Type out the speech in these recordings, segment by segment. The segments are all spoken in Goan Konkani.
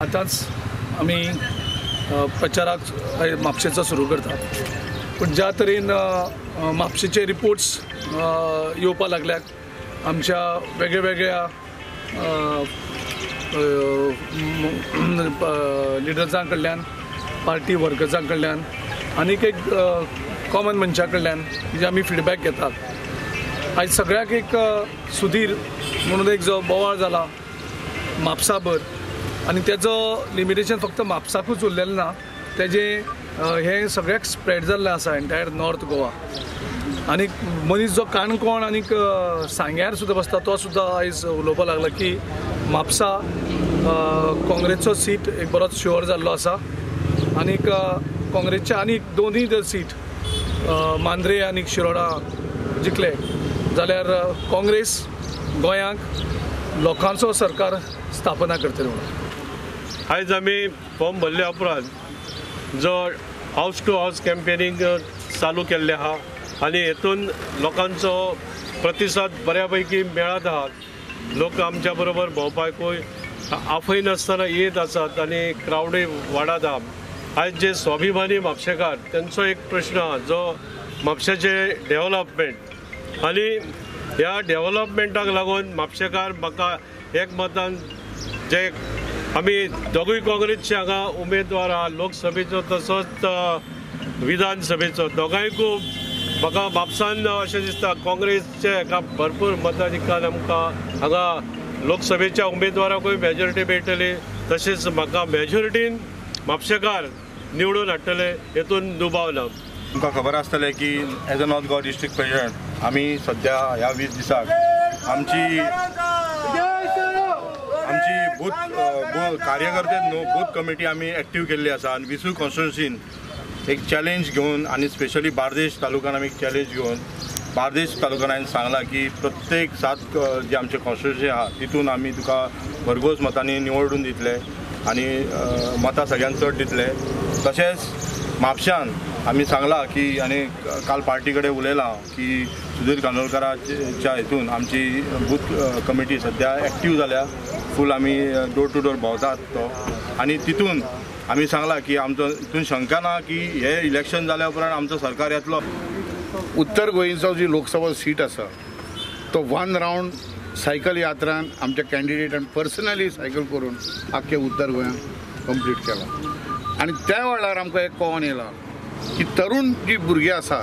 आतांच आमी प्रचाराक म्हापशेचो सुरू करता, पूण ज्या तरेन म्हापशेचे रिपोर्ट्स येवपाक लागल्यात आमच्या वेगळ्या वेगळ्या लिडर्सां कडल्यान, पार्टी वर्कर्सां कडल्यान आनीक एक कॉमन मनशां कडल्यान जे आमी फिडबॅक घेतात, आयज सगळ्याक एक सुधीर म्हणून एक जो बोवाळ जाला म्हापसाभर आनी तेजो लिमिटेशन फक्त म्हापसाकूच उरलेलें ना, तेजें हें सगळ्याक स्प्रेड जाल्लें आसा एन्टायर नॉर्थ गोवा. आनी मनीस जो काणकोण आनीक सांग्यार सुद्दां बसता तो सुद्दां आयज उलोवपाक लागला की म्हापसा काँग्रेसचो सीट एक बरोच शुअर जाल्लो आसा आनीक काँग्रेसचे आनीक दोनूय जर सीट मांद्रे आनी शिरोडा जिखले जाल्यार काँग्रेस गोंयांक लोकांचो सरकार स्थापना करतले म्हणून. आयज आमी फॉर्म भरल्या उपरांत जो हावस टू हावस कॅम्पेनींग चालू केल्लें आहा आनी हेतून लोकांचो प्रतिसाद बऱ्या पैकी मेळत आहा. लोक आमच्या बरोबर भोंवपाकूय आफयनासतना येत आसात आनी क्रावडूय वाडत आहा. आयज जे स्वाभिमानी म्हापशेकार तेंचो एक प्रश्न आहा जो म्हापशेचें डेवलपमेंट, आनी ह्या डेवलपमेंटाक लागून म्हापशेकार म्हाका एक मतान जे आमी दोगूय काँग्रेसचे हांगा उमेदवार आहा, लोकसभेचो तसोच विधानसभेचो, दोगांयकूय म्हाका म्हापसान अशें दिसता काँग्रेसचे हाका भरपूर मताधिकार आमकां हांगा लोकसभेच्या उमेदवाराकूय मेजॉरिटी मेळटली, तशेंच म्हाका मेजॉरिटीन म्हापशेकार निवडून हाडटले हेतून दुबाव ना. तुमकां खबर आसतलें की as a North Goa district president आमी सद्या ह्या 20 दिसाक आमची आमची बूथ कार्यकर्ते न्हू बूथ कमिटी आमी एक्टीव केल्ली आसा आनी 20 कॉन्स्टिट्युन्सीन एक चॅलेंज घेवन आनी स्पेशली बार्देश तालुक्यान आमी एक चॅलेंज घेवन बार्देश तालुक्यान हांवें सांगलां की प्रत्येक 7 जे आमचे कॉन्स्टिट्युन्सी आहा तितून आमी तुका भरघोस मतांनी निवडून दितले आनी मतां सगळ्यांत चड दितले. तशेंच म्हापशान आमी सांगलां की आनी काल पार्टी कडेन उलयलां की सुधीर कानोलकाराच्या हेतून आमची बूथ कमिटी सद्या एक्टीव जाल्या, फूल आमी डोर टू डोर भोंवतात तो, आनी तितून आमी सांगलां की आमचो हितून शंका ना की हे इलेक्शन जाल्या उपरांत आमचो सरकार येतलो. उत्तर गोंयचो जी लोकसभा सीट आसा तो 1 रावंड सायकल यात्रान आमच्या कॅन्डिडेटान पर्सनली सायकल करून आख्खे उत्तर गोंयांत कंप्लीट केला आनी त्या वेळार आमकां एक कळोन येयला की तरुण जी भुरगे आसा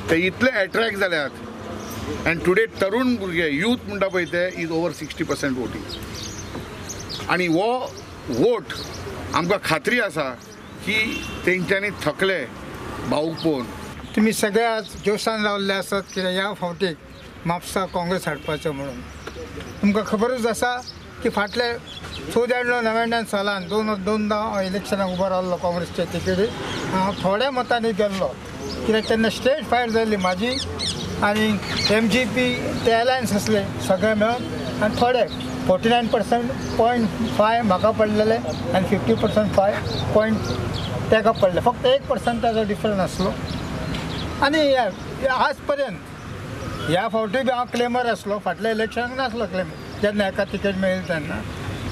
ते इतले एट्रॅक्ट जाल्यात आनी टुडे तरुण भुरगे यूथ म्हणटा पळय ते is over 60% voting आनी हो वोट आमकां खात्री आसा की तेंच्यांनी थकले भाऊक पळोवन. तुमी सगळे आज जोशान रावल्ले आसात की ह्या फावटीक म्हापसा काँग्रेस हाडपाचो म्हणून. तुमकां खबरूच आसा की फाटले 94-99 सालान दोनदां हांव इलेक्शनाक उबो रावल्लो काँग्रेसच्या तिकेटीर, हांव थोड्या मतांनी गेल्लो कित्याक तेन्ना स्टेट फायर जाल्ली म्हाजी आनी MGP ते अलायन्स आसले सगळे मेळून आनी थोडे 49.5% म्हाका पडलेले आनी 50.5% ताका पडले, फक्त 1% ताजो डिफरन्स आसलो. आनी आज पर्यंत ह्या फावटी बी हांव क्लेमर आसलो, फाटल्या इलेक्शनाक नासलो क्लेमर जेन्ना एका तिकेट मेळ्ळी तेन्ना,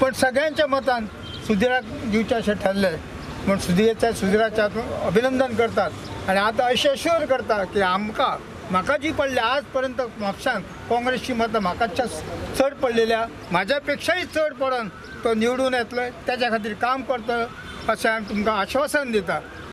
पण सगळ्यांच्या मतान सुधीराक दिवचें अशें ठरलें म्हूण सुधीराच्या अभिनंदन करतात आनी आतां अशें अश्योर करता की आमकां म्हाका जी पडली आज पर्यंत म्हापशान काँग्रेसची मतां म्हाका चड पडलेल्या म्हाज्या पेक्षाय चड पडून तो निवडून येतलो, तेज्या खातीर काम करतलो अशें हांव तुमकां आश्वासन दिता.